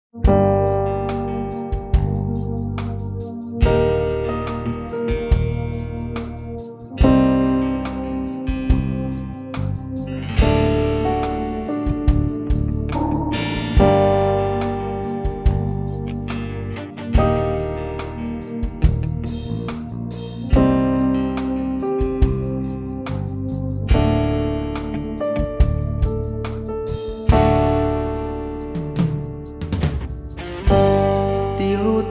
3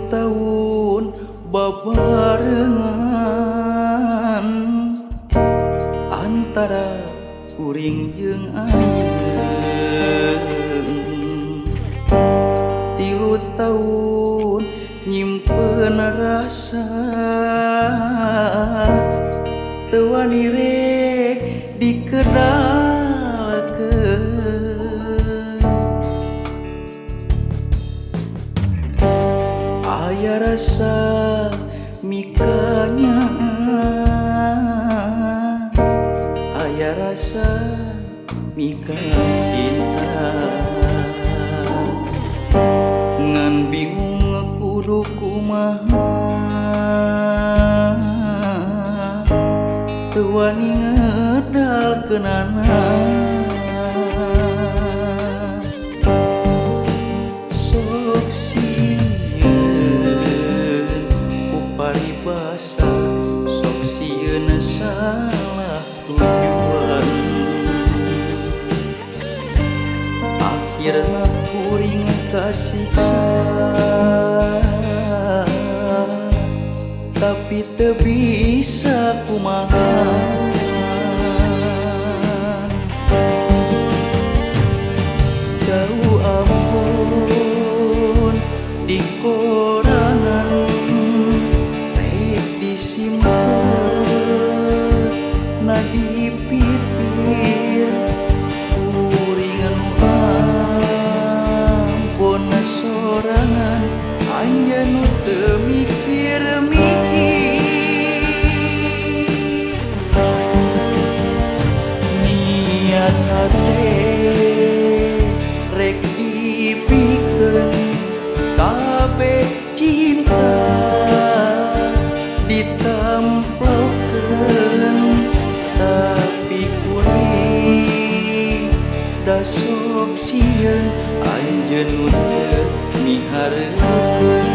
tahun babarengan antara kuring jeung anjeun. 3 tahun nyimpen rasa teu wani rek dikedalkeun. Aya rasa mikanya, aya rasa mika cinta. Ngan bingung kudu kumaha, teu wani ngedalkeunana. Sok sieun ku paribasa, sok sieun salah tujuan. Akhirna kuring kasiksa, tapi teu bisa kumaha. Jauh ampun di korangan, rek disimpen na di pipir. Kuring anu ampun sorangan, anjeun nu teu mikir-mikir. Niat hate rek dipikeun kabeh cinta ditemplokeun, tapi kuring da sok sieun anjeun nu teu mihareupeun.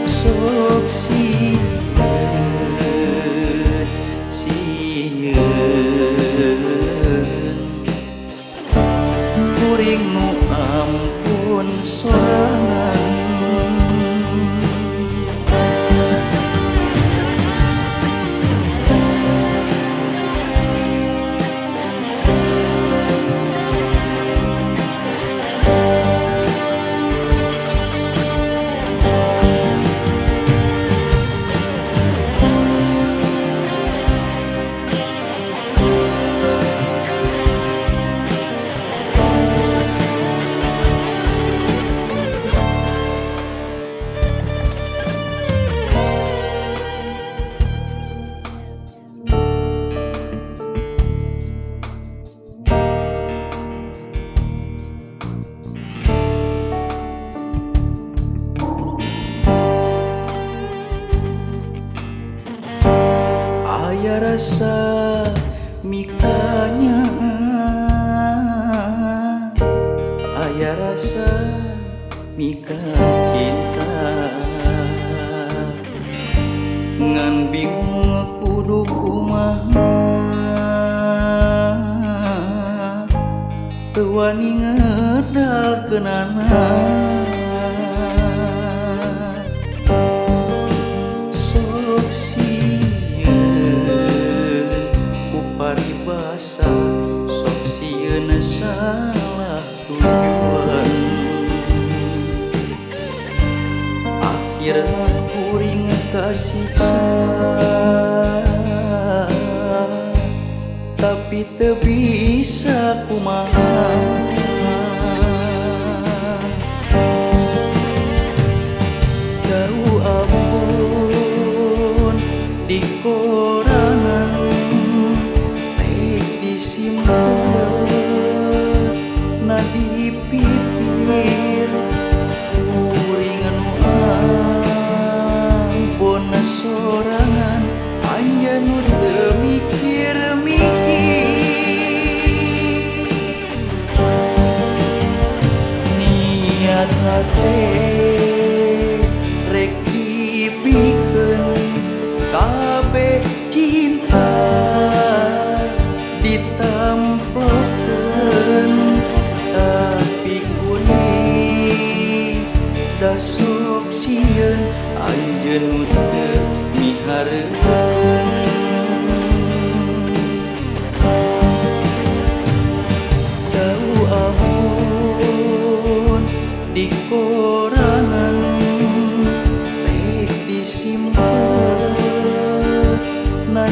Sok sieun, sieun kuring nu ampun sorangan. Aya rasa mikanya, aya rasa mika cinta. Ngan bingung kudu kumaha, teu wani ngedalkeunana. Sok sieun ku paribasa, sok sieun salah tujuan. Akhirna kuring kasiksa, tapi teu bisa kumaha. Jauh ampun di korangan, rek disimpen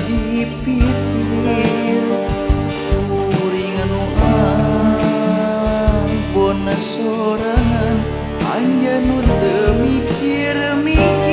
di pipir kuring anu ampun sorangan anjeun nu teu mikir-mikir.